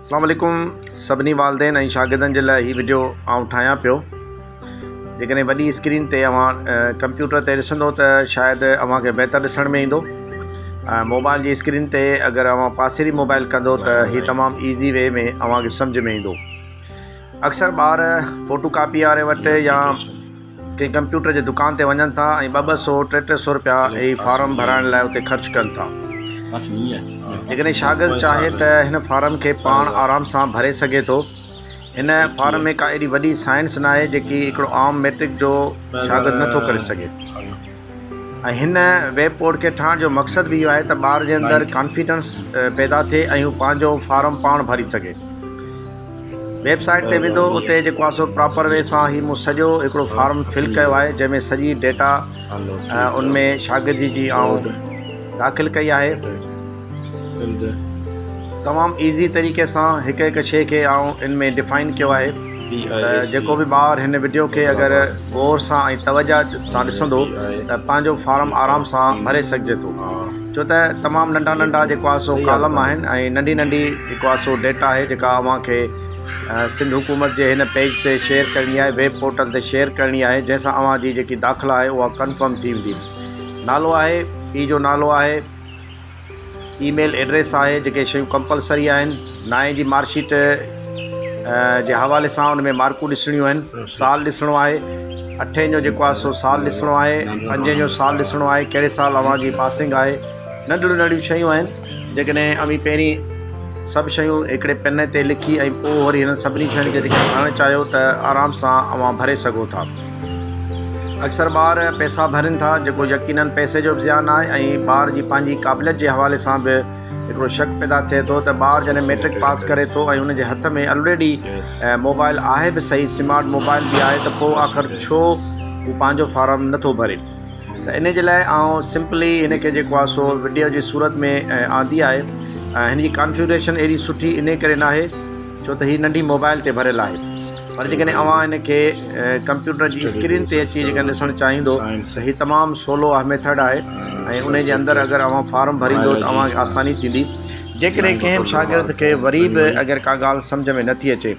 اسلام عليڪم سڀني والدين ۽ شاگردن جي لاء هي وڊيو آئون ٺاهيان پيو جيڪڏهن وڏي اسڪرين تي اوهان ڪمپيوٽر تي ڏسندو ته شايد اوهان کي بهتر ڏسڻ ۾ ايندو موبائل جي اسڪرين تي اگر اوهان پاسيري موبائل ڪندو ته هي تمام ايزي وي ۾ اوهان کي سمجھ ۾ ايندو اڪثر ٻار فوٽو ڪاپي واري وٽ يا ڪنهن ڪمپيوٽر جي دڪان تي وڃن ٿا ۽ ٻه ٻه سو ٽي ٽي سو روپيا هي فارم ڀرائڻ لاء اتي خرچ ڪن ٿا. جيڪڏهن شاگرد چاهي ته هن فارم کي پاڻ آرام سان ڀري سگهي ٿو. هن فارم ۾ ڪا ايڏي وڏي سائنس ناهي جيڪي هڪڙو عام ميٽرڪ جو شاگرد نٿو ڪري سگهي ۽ هن ويب پورٽ کي ٺاهڻ جو مقصد به اهو آهي ته ٻار جي اندر ڪانفيڊنس پيدا ٿئي ۽ هو پنهنجو فارم پاڻ ڀري سگهي. ويب سائيٽ تي ويندو اتي جيڪو آهي سو پراپر وي سان هي مون سڄو هڪڙو فارم فل ڪيو آهي جنهن ۾ سڄي ڊيٽا ان ۾ شاگردي جي آئون داخل ڪئي آهي تمام ايزي طريقي سان هڪ هڪ شي کي آئون ان ۾ ڊفائن ڪيو آهي ته جيڪو به ٻار هن وڊيو کي اگر غور سان ۽ توجه سان ڏسندو ته پنهنجو فارم آرام سان ڀري سگهجي ٿو ڇو ته تمام ننڍا ننڍا جيڪو آهي سو ڪالم آهن ۽ ننڍي ننڍي جيڪو آهي سو ڊيٽا آهي جيڪا اوهان کي سنڌ حڪومت جي هن پيج تي شيئر ڪرڻي آهي ويب پورٽل تي شيئر ڪرڻي آهي جنهن سان اوهان جي جيڪي داخلا آهي اها ڪنفرم ٿي ويندي نالو آهي پي جو نالو آهي اي ميل ايڊريس آهي جيڪي شيون ڪمپلسري آهن نائين جي مارڪ شيٽ جي حوالي سان ان ۾ مارڪون ڏسڻيون آهن سال ڏسڻو آهي اٺين جو جيڪو آهي سو سال ڏسڻو آهي پنجين جو سال ڏسڻو آهي ڪهڙي سال اوهان جي پاسنگ آهي ننڍڙيون ننڍڙيون شيون آهن جيڪڏهن اوهين پهرين سڀ شيون هڪڙي پني تي لکي ۽ پوء وري هنن سڀني شين کي جيڪڏهن ڀرڻ چاهيو ته آرام سان اوهان ڀري سگهو ٿا. اڪثر ٻار پئسا ڀرين ٿا جيڪو يقينن پئسي جو به زيان آهي ۽ ٻار جي پنهنجي قابليت جي حوالي سان به هڪڙو شڪ پيدا ٿئي ٿو ته ٻار جڏهن ميٽرڪ پاس ڪري ٿو ۽ ان جي هٿ ۾ الريڊي موبائل آهي به صحيح سمارٽ موبائل به آهي ته پوء آخر ڇو هو پنهنجو فارم نٿو ڀري. ته ان جي لاء آئون سمپلي هن کي جيڪو آهي سو وڊيو جي صورت ۾ آندي آهي ۽ هن جي ڪانفيگريشن ايڏي سٺي انهي ڪري ناهي ڇو ته هي ننڍي موبائل تي ڀريل آهي پر جيڪڏهن اوهان هن کي ڪمپيوٽر جي اسڪرين تي اچي جيڪڏهن ڏسڻ چاهيندو ته هي تمام سولو ميٿڊ آهي ۽ انهي جي اندر اگر اوهان فارم ڀريندو ته اوهان کي آساني ٿيندي جيڪڏهن ڪنهن به شاگرد کي وري به اگر ڪا ڳالهه سمجهه ۾ نٿي اچي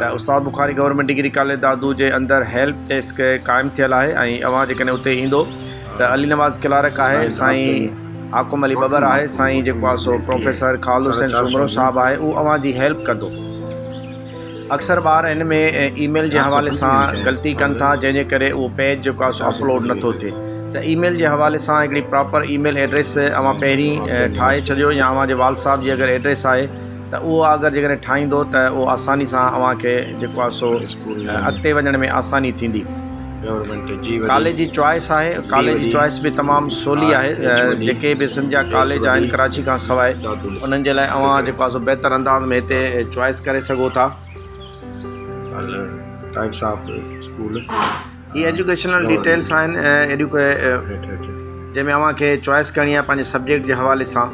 ته Ustad Bukhari government degree college Dadu جي اندر هيلپ ڊيسڪ قائم ٿيل آهي ۽ اوهان جيڪڏهن اتي ايندو ته علي نواز ڪلارڪ آهي سائين حاڪم علي ٻٻر آهي سائين جيڪو آهي سو پروفيسر خالد حسين سومرو صاحب آهي اهو اوهان جي هيلپ ڪندو. اڪثر ٻار هن ۾ اي ميل جي حوالي سان غلطي ڪن ٿا جنهن جي ڪري اهو پيج جيڪو آهي سو اپلوڊ نٿو ٿئي ته اي ميل جي حوالي سان هڪڙي پراپر اي ميل ايڊريس اوهان پهرين ٺاهي ڇڏيو يا اوهان جي والد صاحب جي اگر ايڊريس آهي ته اهو اگر جيڪڏهن ٺاهيندو ته اهو آساني سان اوهان کي جيڪو آهي سو اڳتي وڃڻ ۾ آساني ٿيندي. ڪاليج جي چوائس آهي ڪاليج جي چوائس به تمام سولي آهي جيڪي به سنڌ جا ڪاليج آهن ڪراچي کان سواء انهن جي لاء اوهان جيڪو آهي سو بهتر انداز ۾ هتي چوائس ڪري سگهو ٿا. هي ايجوڪيشنل ڊيٽيلس آهن ايڏيون ڪي جنهن ۾ اوهان کي چوائس ڪرڻي آهي پنهنجي سبجيڪٽ جي حوالي سان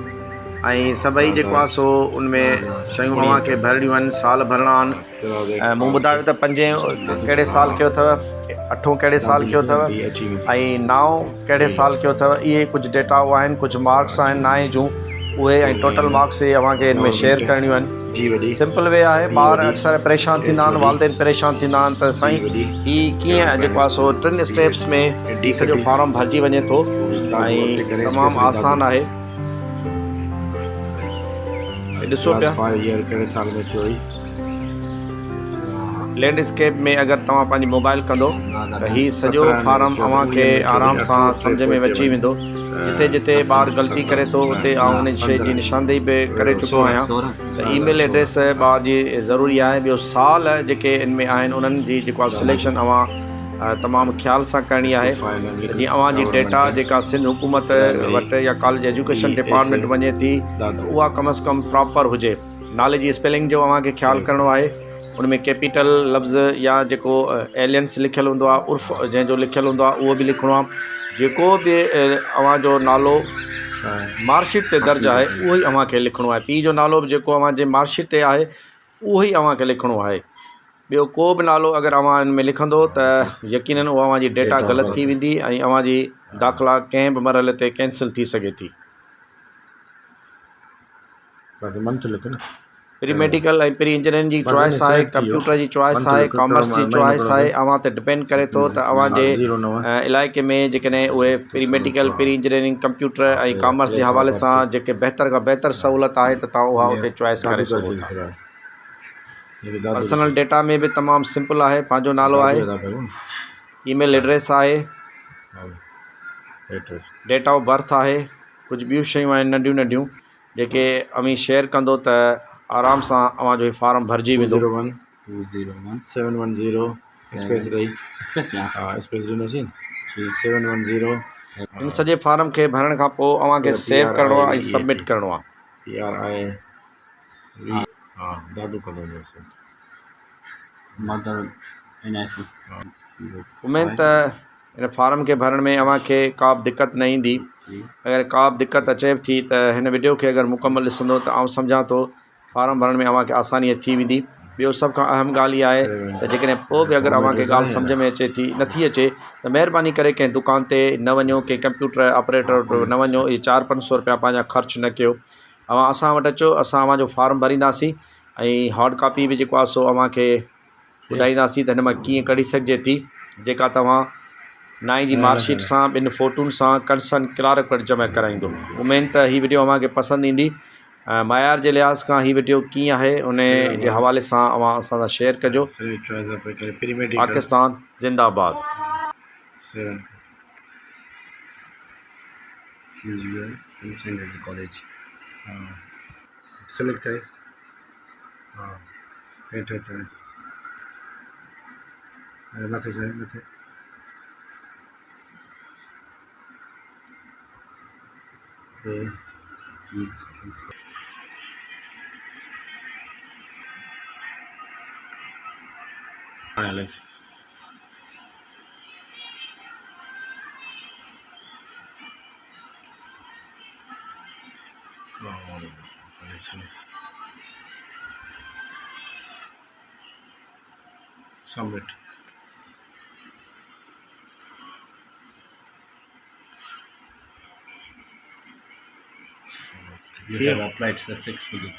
۽ سڀئي جيڪو آهي سو ان ۾ شيون اوهان کي ڀرڻيون آهن سال ڀرڻا آهن ۽ مون ٻڌايو ته پنجين ڪهڙي سال ڪيو اٿو، اٺون ڪهڙي سال ڪيو اٿو ۽ نائون ڪهڙي سال ڪيو اٿو اهي ڪجهه ڊيٽائون آهن ڪجهه مارڪس آهن نائين جون اهي ۽ ٽوٽل مارڪس اهي اوهان کي هن ۾ شيئر ڪرڻيون آهن سمپل وي آهي ٻار اڪثر پريشان ٿيندا آهن والدين پريشان ٿيندا آهن ته سائين هي ڪيئن جيڪو آهي سو ٽن اسٽيپس ۾ هي سڄو فارم ڀرجي وڃي ٿو ۽ تمام آسان آهي ڏسو پيا. لينڊ اسڪيپ ۾ اگر توهان پنهنجي موبائل ڪندو ته هي سڄو فارم اوهان کي آرام سان سمجهه ۾ اچي ويندو جتي جتي ٻار غلطي ڪري ٿو اتي آئون ان شي جي نشاندهي به ڪري چڪو آهيان ته اي ميل ايڊريس ٻار جي ضروري آهي ٻيو سال جيڪي ان ۾ آهن انهن جي جيڪو آهي سليڪشن اوهان تمام خيال سان ڪرڻي آهي ته جيئن اوهان جي ڊيٽا جيڪا سنڌ حڪومت وٽ يا ڪاليج ايجوڪيشن ڊپارٽمينٽ وڃي ٿي ته اها ڪم از ڪم پراپر هجي. نالي جي اسپيلنگ جو اوهان کي خيال ڪرڻو آهي ان ۾ ڪيپيٽل لفظ يا جيڪو ايلينس لکيل هوندو آهي عرف جنهن جو لکيل هوندو آهي اهو به لکڻو آهي جيڪو به اوهان جو نالو مارڪ شيٽ تي درج آهي اهو ئي اوهان کي لکڻو آهي پيء جو نالو به جيڪو اوهان جي مارڪ شيٽ تي آهي اهو ئي اوهان کي لکڻو آهي ٻيو ڪو به نالو اگر اوهان ان ۾ لکندو ته يقينن اها اوهان جي ڊيٽا غلط ٿي ويندي ۽ اوهان جي داخلا ڪنهن به مرحلي تي ڪينسل ٿي سگهي ٿي. بس منٿ لک نه. پري ميڊيڪل ۽ پري انجنيئرنگ جي چوائس آهي، ڪمپيوٽر جي چوائس آهي، ڪامرس جي چوائس آهي، اوهان تي ڊپينڊ ڪري ٿو ته اوهان جي علائقي ۾ جيڪڏهن اهي pre medical, pre engineering, computer ۽ commerce جي حوالي سان جيڪي بهتر کان بهتر سهولت آهي ته توهان اها اتي چوائس ڪري سگهو ٿا. پرسنل ڊيٽا ۾ به تمام سمپل آهي، پنهنجو نالو آهي، اي ميل ايڊريس آهي، ڊيٽ آف برٿ آهي، ڪجهه ٻيون شيون آهن ننڍيون ننڍيون جيڪي اوهين شيئر ڪندو ته آرام سان اوهان جو هي فارم ڀرجي ويندو. ان سڄي فارم کي ڀرڻ کان پوء اوهان کي سيو ڪرڻو آهي ۽ سبمٽ ڪرڻو آهي. اميد ته ان فارم کي ڀرڻ ۾ اوهان کي ڪا به دقت نه ايندي اگر ڪا به دقت اچي به ٿي ته هن وڊيو کي اگر مڪمل ڏسندو ته آئون سمجهان ٿو فارم ڀرڻ ۾ اوهان کي آساني ٿي ويندي ٻيو سڀ کان اهم ڳالهه اها آهي ته جيڪڏهن پوء به اگر اوهان کي ڳالهه سمجهه ۾ اچي ٿي نٿي اچي ته مهرباني ڪري ڪنهن دڪان تي نه وڃو ڪنهن ڪمپيوٽر آپريٽر وٽ نه وڃو اهي چار پنج سو روپيا پنهنجا خرچ نه ڪيو اوهان اسان وٽ اچو اسان اوهان جو فارم ڀرينداسين ۽ هارڊ ڪاپي به جيڪو آهي سو اوهان کي ٻڌائينداسين ته هن مان ڪيئن ڪڍي سگهجي ٿي جيڪا توهان نائين جي مارڪ شيٽ سان ٻن فوٽون سان ڪنسرن ڪلارڪ وٽ جمع ڪرائيندو. اميد ته هي وڊيو اوهان کي پسند ايندي. معيار جي لحاظ کان هي وڊيو ڪيئن آهي ان جي حوالي سان اوهان اسان سان شيئر ڪجو. پاڪستان زنده آباد. ها هيٺ اچڻ ۽ مٿي سائين مٿي هاڻي Submit. You have applied successfully.